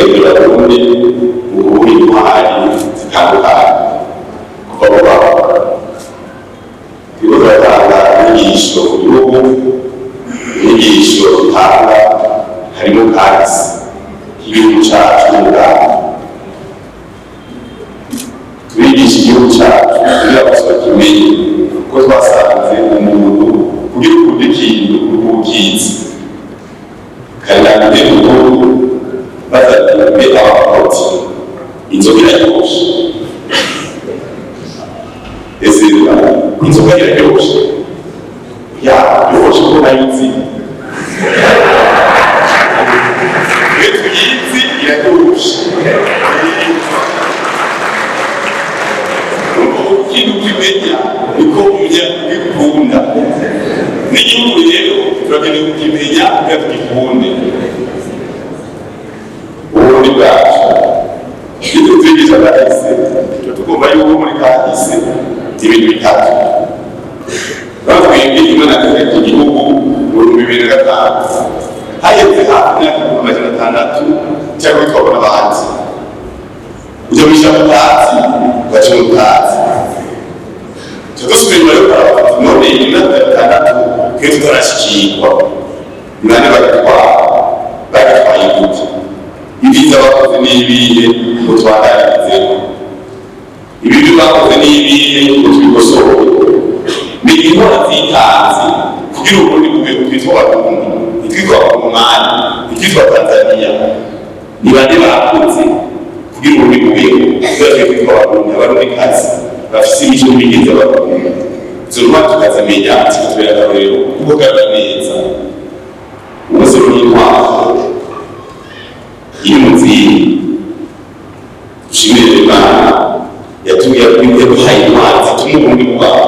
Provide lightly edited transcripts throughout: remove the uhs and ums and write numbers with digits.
Guhindura Abarundi mu kubura intwari zitandukanye kuva mu bakora, turiko turatanga inyigisho ku gihugu. Inyigisho dutanga harimo kahise k'igihugu cacu n'umugambi. Turigisha igihugu cacu kugira ngo bakimenye, kuko twasanze umuntu kugira ukunde ikintu ukizi. Kare mu gihugu bazanye abakoti, inzoga iraryoshe. Ese inzoga iraryoshe? Yaryoshe ko nayizi. Iyo tuyizi iraryoshe. Ikintu ukimenya niko umenya ugikunda. N'igihugu rero turakeneye kukimenya kugira tugikunde. Uburundi bwacu, iyo twigisha kahise, tuba tugomba yuko muri kahise ibintu bitatu batwebwe. Imana yategeka igihugu mu 2005, hageze hafi imyaka 600 cyangwa twabona abandi ujya wisha mutazi ugaca mutazi. Dusubira inyuma yo kuraba, none imyaka 600 twe tutarashikirwa, none bagitwara, bagitwaye gute? Ibyiza bakoze ni ibihe ngo twaganirizeho? Ibibi bakoze ni ibihe ngo tubikosore? Ni intwara zitanze kugira Uburundi bube twitwa Abarundi, ntitwitwa Abakongomani, ntitwitwa Tanzania. Ni bande bakoze kugira Uburundi bubeho, kugira twe twitwa Abarundi, Abarundi kazi bafise imico n'imigenzo y'Abarundi? Izo ntwari tukazimenya, zikatubera akarorero kuko garagara neza. Umunsi w'intwaro iri mu zindi, dushimire Imana yatumye, yaduhaye intwari zituma Uburundi bubaho.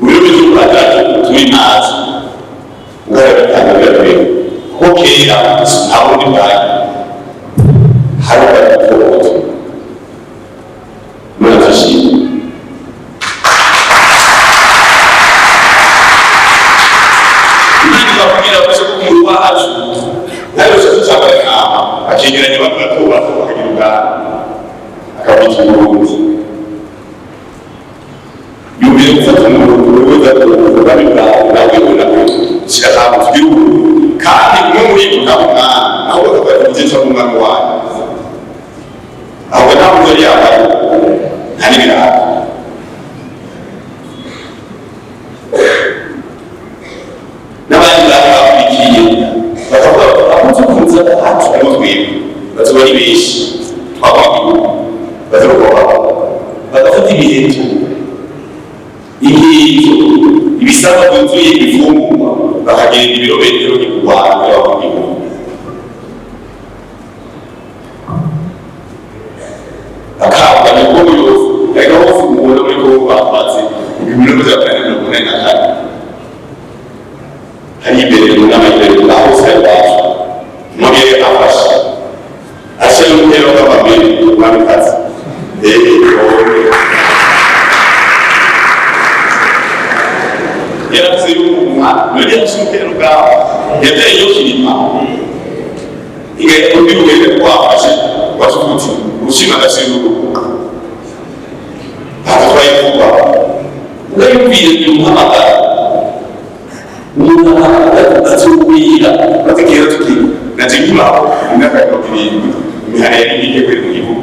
Ururimi rw'u turi ntazo ugaragara biratureba, kuko kera nta burundi bwari hari ubwo. Imana turashimye. Imana ikababwira ko umuriro wacu nawe ushaka cyangwa intama, akegeranya abantu bato bato bakagira ubwami, akabwita Uburundi. Yumvire gufata umuntu weza ubwami bwawe nawe nawe shyira ahantu tugire Uburundi, kandi umwe muri bo ntabwo umwami, aho bakavuga ati igice cy'umwami wanyu, ahubwo nta muntu yari yambaye, nta n'ibirato. N'abandi bari bakurikiye bakavuga bati abatukunze bacu harimo twebwe, bazoba ari benshi, twaba igihugu bazarokoka, bagafata imiheto, inkinzo, ibisabwa byuzuye ibifungurwa, bakagenda ibirometero kurwana kugira ngo igihugu. Akabwa ni ubwo yose ariko hose mubona muri Kongo batwatse 1484 hari imbere mu nama y'imbere aho hose hari iwacu. Mwongere afashe ashyira umutero w'amabere umwamikazi. Yaravuze yuko umwami none yafashe umutero bwawe yateye iyo kirima igahita undi ugende wafashe watukuti ushima agashira urugo agatwaye vuba. Urayumvire umuhamagara umuntu azubwira bategera tuti naje nkibaho imyaka 70, imihana yari mike kweri mu gihugu.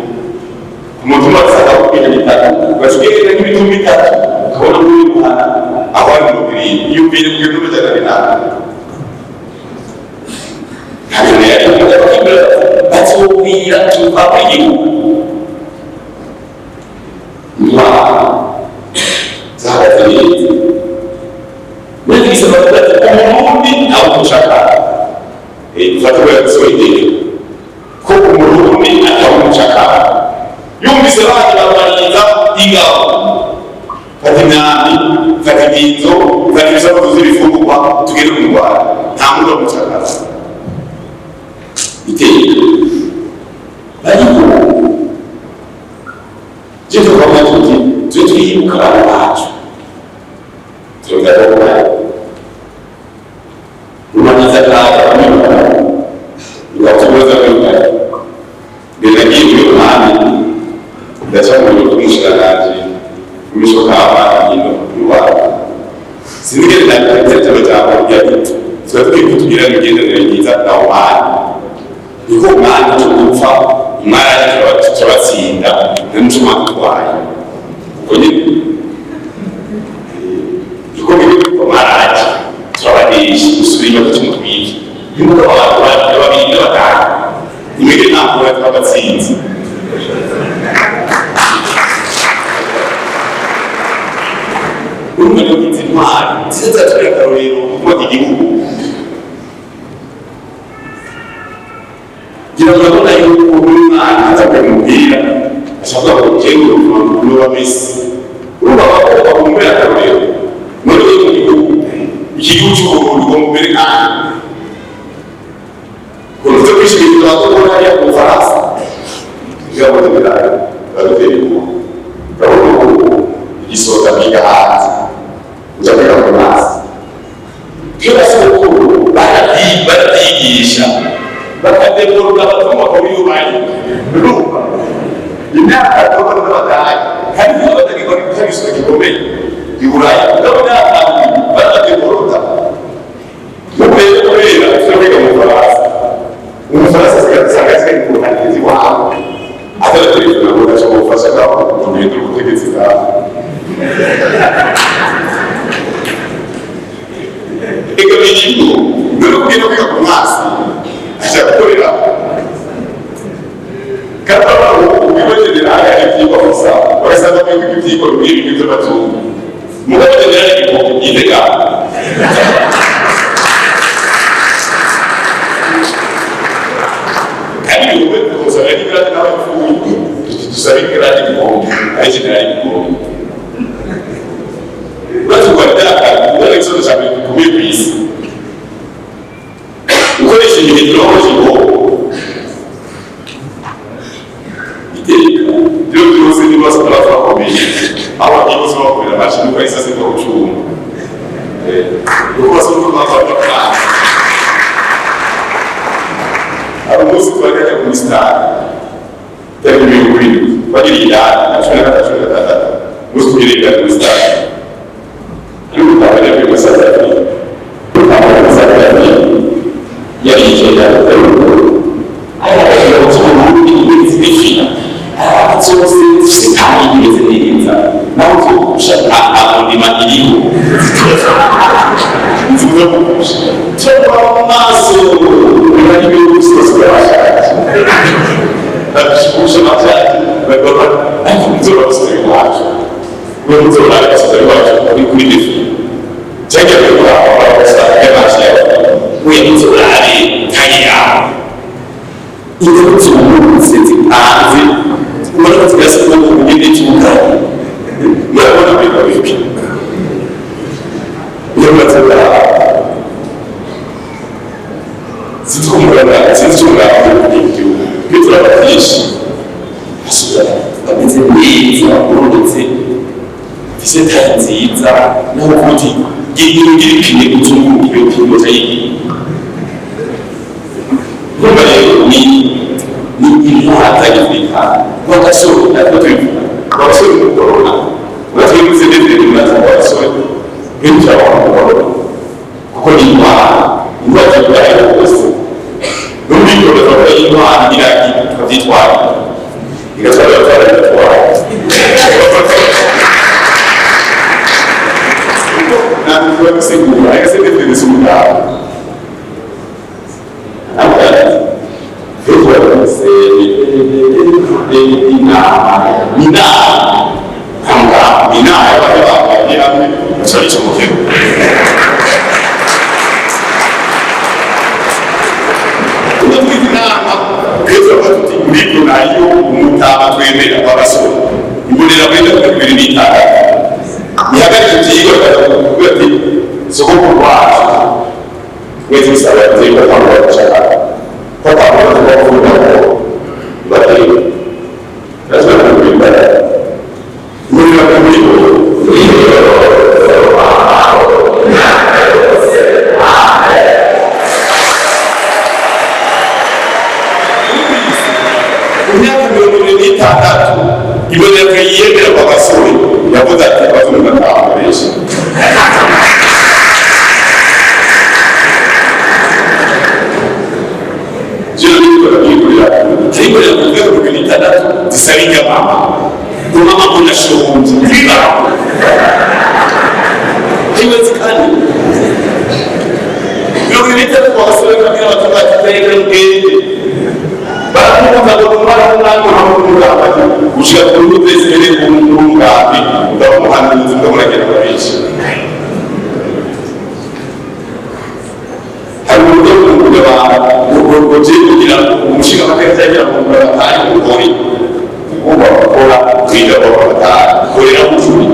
Umuntu umwe asanga kugenda bitatu bashikira nk'ibitumba bitatu, ukabona muri muhana aho ari 70. Yumvire kugenda 408 ntabwo yari bazobwira tuva mu gihugu. Intwaro zahagaze neza muri gisaba ati Umurundi ntawe umucakara. Dufate ko yasohoye itegeko ko Umurundi atari umucakara. Yumvise baje barwaniza ingabo, fata imyambi, fata inginzo, fata ibisabwa byuzuye ibifungurwa, tugende mu Rwanda, nta muntu umucakara. Iteye ariko je tukavuga tuti tujye twibuka abana bacu, tugaruka rumaniza kaya bamwibuka, tugakomeza kwibuka. Ndaca mu biro by'umushikiranganji w'imico kama hino iwacu. Sinigeze ndabitekerezo jambo yari tuba tukwiye kutugira imigenderanire myiza na Omani, niko umwanya cyo gupfa umwanya turabatsinda nta n'umuco mwatwaye ubwo nyine niko biri. Mwaraje turabanesha, gusubira inyuma cy'umutwiki nimba abantu babiri na batanu imwe ntabwo twabatsinze. Urumva rero izi ntwari ziza ziratubera akarorero mu kubaka igihugu. Ngira ngo urabona yuko n'umwana aza kumubwira ashobora kugira ngo nuba Messi. Urumva bakobwa kumubera akarorero none rero mu gihugu, iki gihugu cy'Uburundi ngo mubere kandi ukuntu cyo kwishimira tubona hariya ku Bufaransa kugira ngo tubirabe badutera inkuru. Urabona ubu igisoza biga hanze uja kwiga mu mazi kera sokuru barabyigisha bakademoruka abatumwa ko biyubaye. Urumva imyaka tubona n'abadage kandi niba batagikora igisoza gikomeye i Buraya, mugabo n'ahandi barademoruka. Kubera tujya kwiga mu Bufaransa, umufaransa asigaye asigaye ku ruhande iwabo atari telefone ngo ntacyo gufasha ngaho guhindura ubutegetsi bwawe. Eka mirimo none kugenda kwiga ku mwasi aja gukorera kandi ubu generali hari ivyigwa gusa bagasanga kwiga ivyigwa bimwe bimwe vy'abazungu, mugabo generali igihombo yitega. Kandi ibihumbi tumusaba n'igrade n'abapfuye dusaba igrade igihombo ari generali igihombo. Uretse u Rwanda ubona ikibazo cya mbere gikomeye ku isi ukoresha imiheto ukoresha igihombo iteka rero byose niba basaba bakomeye aho bagiye bose bakorera amashyi nuko ari sase kwa gucunga kuko basaba ko bakora. Hari umunsi twajya muri stade tariki 27 twagira idadi na 13, 16, umunsi tugira idadi muri stade ariko twabajya kuri South Africa, twabajya South Africa yari yicaye ariko ariko cy'Uburundi zifina zose zifite kandi imeze neza naho tugusha amondima iriho nziza kugusha cyangwa mu maso biba ibintu byose byabashaje babishushe bacyaje bagomba ariko nzora basore iwacu we nzora basore iwacu uri kuri defi cyangwa kuri aho basanga y'amaso yawe we nzora ari kariya ingabo z'uburundi zipanze ubona ko zigasa ubwoko bugende cy'ubugari murabona biba bibi iyo batara sinzi sinzi umurava w'igihugu iyo turaba byinshi bameze neza bagororotse bafise taye nziza naho kuti ngira ipine uzunguruka iyo pine utayigi. Urumva rero ni intwari z'Afurika rwagasore natwe tubivuga rwagasore mu corona uratwibuze ndetse n'umwanzuro rwagasore nk'ibyo mu corona kuko ni intwari, intwari z'uburayi bwose n'ubundi turavuga intwari iragi tukabyitwara igatwara igatwara igatwara ntabwo tuba dusigura ariko se ndetse n'umugabo inama inama inama y'abantu hamwe baca umukino. Utwite inama rero turavuga tuti muri nayo umutama twemera w'abasore imbonera muri 26 ihagarika ibyigwa bikavuga ati sogokuru wacu wese bisaba inzego atangwa gushaka ko atangwa kuvuga ngo bateye lazima kubimbara muri muri. Imyaka 26 Iboneka yiyemera kwa Gasore yavuze ati abazungu batanu benshi. Jewe niko ndabyikorera, nkikorera ku rwego rw'ibintu itandatu zisaba inyamama. Umama mbona ashonje, bibaho. Haiwezekani. 26 kwa Gasore kabila watoto atiteka mugende. Baramubuza ngo umwana w'umwami uramubuza gushika ku rubuga imbere y'umugambi ndamuhanuzi ndamuragera benshi. Hari uburyo bwo abantu ubwo kugira umushinga amateka yagira ngo batari umugore ugomba gukora kwiga batari korera mucuri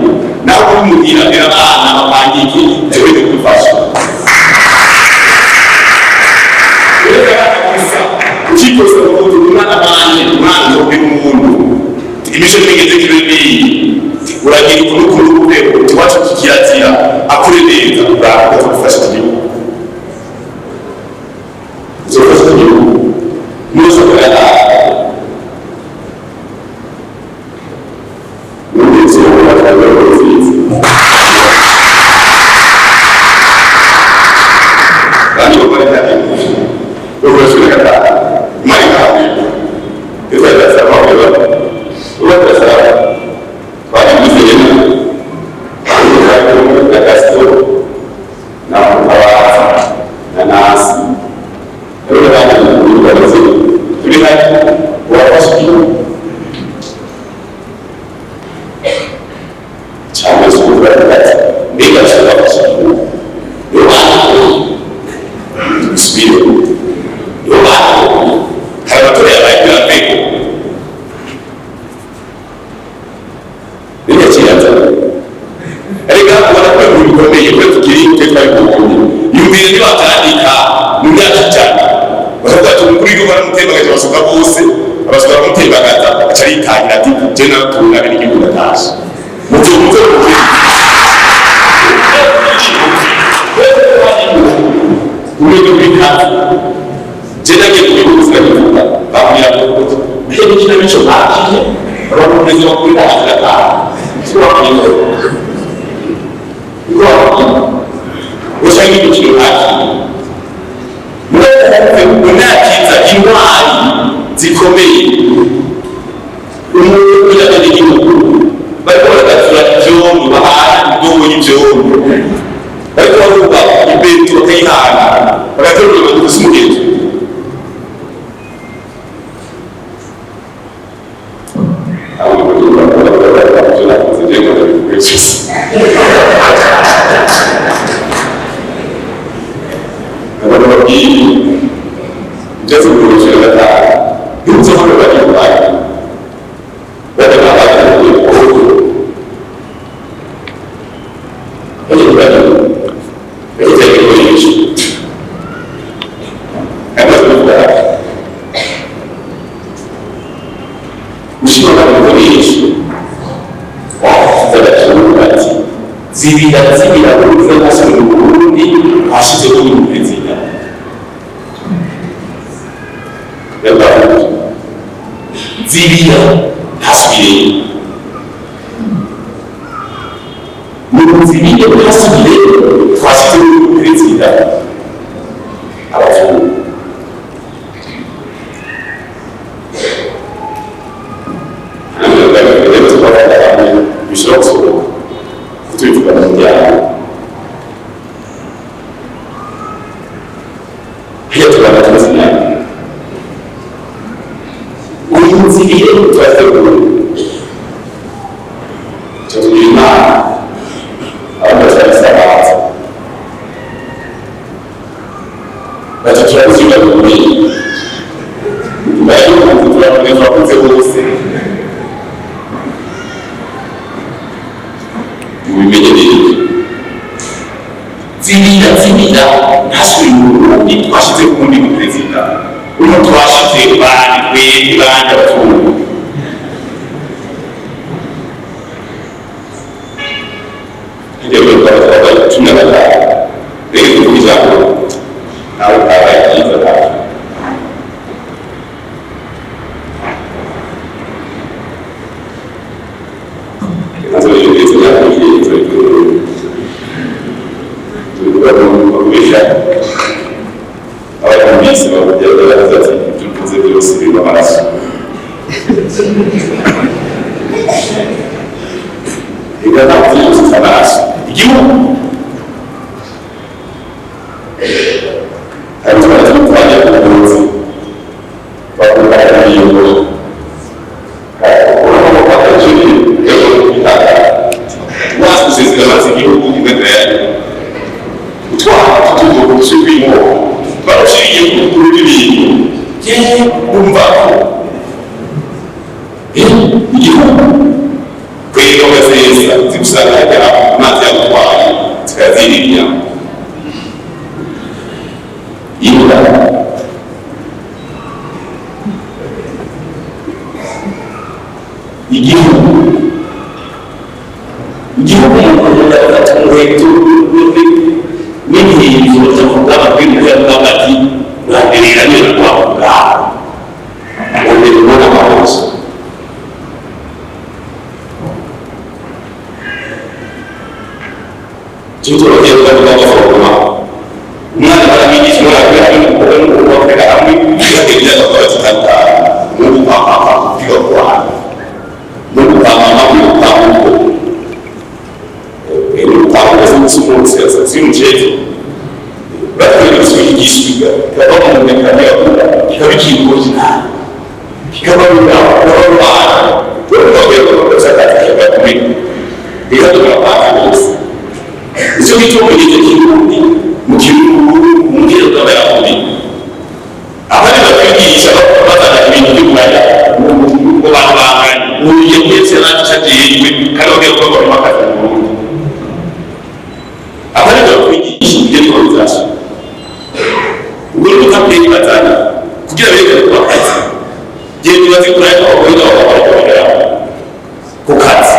nawe umugira rero abana bapangiki jewe ndikufasha. Ukikosa kuvuga umwana wanje umwana umuntu imico nigeze kibe mibi uragira ukuntu ukuntu urwego iwacu kikirazira akure neza uraza gufasha igihugu uzofasha igihugu muzokorera n'umugenzi wawe bakaba nziza kandi bakora cyane urwego gatanu mari kawe urwego urwego bari muzena na Castro na Mutabazi na Nasi rero bari mu turi hano urafasha igihugu cyangwa se ukuvuga ati mbega ashobora gufasha igihugu usubire hari amatora yabaye kuri afurika reka ubona ko ibintu bikomeye kuri tukiri twe twari kubonye yumvire niba batandika mu myaka 100 bakavuga ati umukuru w'igihugu baramutembagaje abasuka bose abasuka baramutembagaza aca aritangira ati je natunga bene igihugu ndatashe muzo muzo urwego rw'ikazi je nagiye ku bihugu sinabivuga bambwira ngo mbere n'ikinamico bakiye abakomeza bakuri ndataha siko usanga imikino hakiri munakiza intwari zikomeye umuntu w'abanyagihugu bariko baragatura ivyondo bahana imidogo y'ivyondo bariko barubaka ibeto bakayihana bagaterura gusa umugenzo abantu babwiye byose bihurije gatanu ntuzohore bari bari bari bari bari bari bari zibira zibira uruve asubira mu Burundi hashizeho n'umuperezida zibira hasubire mu zibire hasubire twashyizeho n'umuperezida abazungu bishobora gusohoka tubivuga mu muryango hirya tugana turazimya urinziriye turategura tugira imana abantu batarabisabaza bati turabiziga bikomeye nyuma y'uko turakomeza turakunze bose mubimenyereye zibira zibira ntasubiye mu Burundi twashyize ku wundi muperezida uno twashize bandi twebwe bandi abazungu rero twabaye 15 rero tuvuga ijambo nawe utabaye ryiza nawe Amaraso. Ega ntabwo gusesa amaraso igihugu. Hari utwana twajya ku buvuzi bakundana n'iyoboro wasuzezera amazi igihugu imbere utwana tutuzo gusubimo barushiriye kuri ibintu yewe umva ko igihugu kwega ugasesa zigusanga hajya amazi yagutwaye zikazirira imbwa. Igihugu Igihugu umuntu afata umuheto n'imihizo zo kugaba kw'imbuga ati urandirira neza kwawe ubwawe wongera ubona amaraso. Tutoroheye kandi baforoma umwana baramwigisha umwana kubera n'umukobwa n'umukobwa bakagera hamwe bakagenda bakaba batandukana Mungu kwa papa kupiga kwa Mungu kwa mama, Mungu kwa Mungu Mungu kwa Mungu si si mchezo. Batweretse igisiga kikaba mu mekaniya kikaba ikintu kikaba kikaba icyo ngicyo mu gihe cy'ikirundi mu gihugu mu gihe cy'abayahudi abandi batwigisha bazana ibintu by'umwanya ngo bantu banganye uyu ndetse n'acagejwe kandi bagiye gukora amakazi mu Burundi. Abandi batwigisha ibyo colonisation ubwo ni ubutabera bazana kugira berekane ko bakazi genda ubaze kuri ayo abagore n'abagabo ku kazi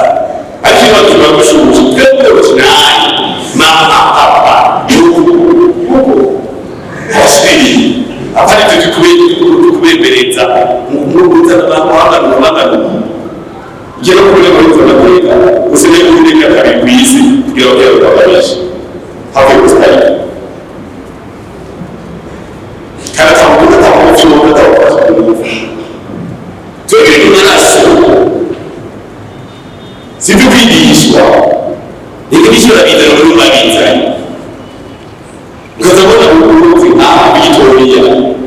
ariko iyo batuma gushusha twebwe nabi mama papa yuko hasiri apana ibyo tukubemereza nk'ukuzana abantu bahangana bahangana ugera kuri muri amateka usigaye kuri kabiri ku isi kugira ngo bagere babarishe havuye gusa kandi atamukuta atamukuta atamukuta twebwe amaraso sibyo kwigishwa reka bishyura bizana muri babizanye ukazabona ubuvuzi nkaha bigitoriya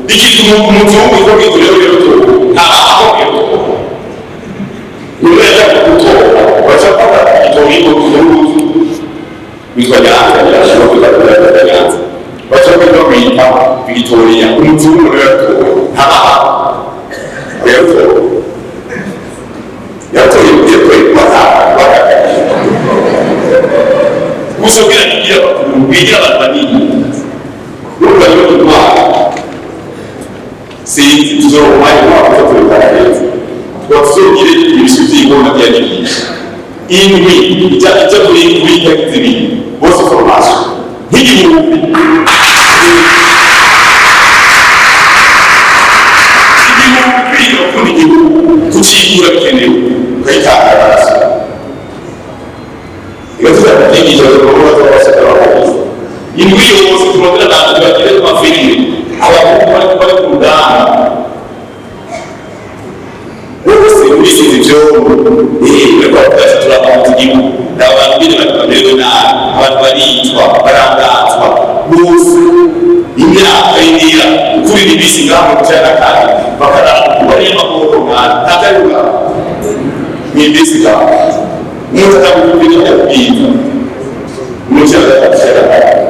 bikitwa umuzungu ko bwitoriya rero ntaho nyuma ya gutora bacafata igitoriya ngo tuzuruzu witwa Nyanza yarashobora kwita Nyanza bacafata kwita Victoria umuzungu rero ntaha rero yatoye yatoye bataka gusa kugira bigira abakuru bigira abantu banini urumva rero intwara sinzi tuzoronka intwaro zo kubikora neza twasogire ibisubizo by'ingoma byandikisha indwi ijya ijya kuri kuri zibiri bose formation nk'igihumbi igihumbi kwiga gukunda igihugu kucikura bikenewe ukayitanga amaraso igatuza kwigisha abagabo b'abasaka bakomeza indwi yose turondera abantu bagere ku mafilime abahungu bari bari ku rugamba bose urisize ivyombo bariko baravuga ati turabanza igihugu abantu bene bamerewe nabi abantu baricwa barangazwa bose imyaka y'indira ukurira ibisi ngaho mu icenda na kane bakarangura niyo mahoro mwana ntataruka ni ibisi ngaho umuntu atakubwira ibyo akubwira mu icenda na kane.